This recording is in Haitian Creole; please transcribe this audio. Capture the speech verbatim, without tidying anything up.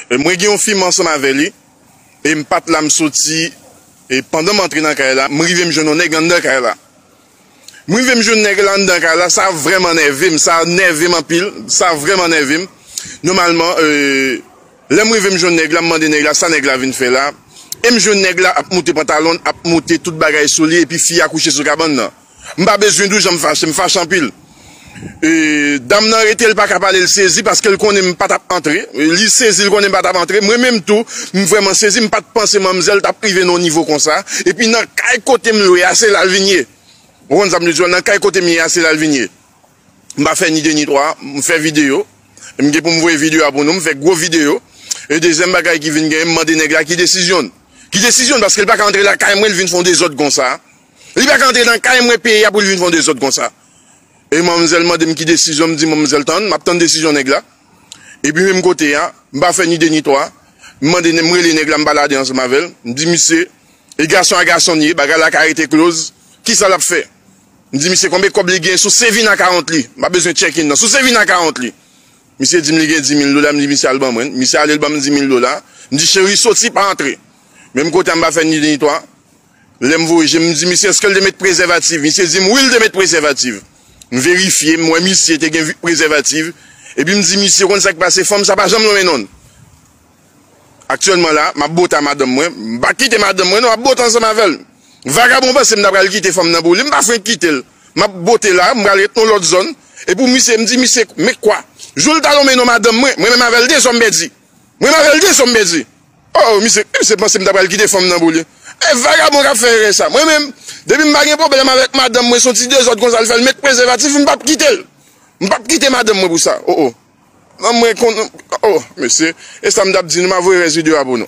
E mwen gen yon fi m ansanm avè li, e m pa t la, m soti, e pandan m antre nan kay la, m rive m jwenn yon nèg anndan kay la. M rive m jwenn nèg la anndan kay la, sa vrèman nève m, sa nève m anpil, sa vrèman nève m. Nòmalman, e, lè m rive m jwenn nèg la, m mande nèg la sa nèg la vin fè la, e m jwenn nèg la ap moute pantalon l, ap moute tout bagay sou li, epi fi a kouche sou kabann nan. M pa bezwen di w jan m fache, m fache anpil. E, dam nan rete, l pa ka pale, l sezi paske l konnen m pa t ap antre. Li sezi, l konnen m pa t ap antre. Mwen menm tou, m vrèman sezi, m pa t panse manmzèl t ap rive nan yon nivo konsa. Epi nan kay kote m lwe a, se la l vin ye. Ou konn sa m vle di w, nan kay kote m ye a, se la l vin ye. M pa fè ni de ni twa, m fè videyo. M gen pou m voye videyo a pou nou, m fè gwo videyo. E dezyèm bagay ki vin genyen, m mande nèg la ki desizyon l. Ki desizyon l, paske l pa ka antre lakay mwen, l vin fè yon dezòd konsa. Li pa ka antre nan kay mwen peye a pou l vin fè yon dezòd konsa. E manmzèl mande m ki desizyon, m di manmzèl tann, m ap tann desizyon nèg la. Epi menm kote a, m pa fè ni de ni twa, m mande, m rele nèg la, m pale de ansanm avè l, m di misye, e gason a gason l ye, bagay la ka rete close, kisa l ap fè? M di misye konbyen kòb li gen sou saving account li, m pa bezwen checking nan, sou saving account li. Misye di m li gen dis mil dola, m di misye al ban mwen, misye ale l ban m dis mil dola, m di cheri soti pa antre. Menm kote a m pa fè ni de ni twa, lè m voye je m, m di misye èske l te met prezèvatif? Misye di m wi, l te met prezèvatif. M verifye, m wè misye te gen vi- prezèvatif. Epi m di misye, ou konn sa k pase, fanm sa pa janm lonmen non l. Aktyèlman la, m ap bote a madanm mwen, m pa kite madanm mwen non, m ap bote ansanm avè l. Vagabon panse m ta pral kite fanm nan pou li, m pa fenk kite l. M ap bote la, m pral ret nan lòt zòn. Epi misye, m di misye, men kwa? Jou l ta lonmen non madanm mwen, mwen menm avè l de zòn m pèdi. Mwen menm avè l de zòn m pèdi. Oh, misye, misye panse m ta pral kite fanm nan pou li. E vagabon k ap fè erè sa. Mwen menm, depi m pa gen pwoblèm avèk madanm mwen, se yon ti dezòd konsa l fè, l met prezèvatif, m p ap kite l. M p ap kite madanm mwen pou sa. Oh, oh. Non, mwen konn, oh, mesye, e sa m t ap di nou, m a voye rès videyo a pou nou.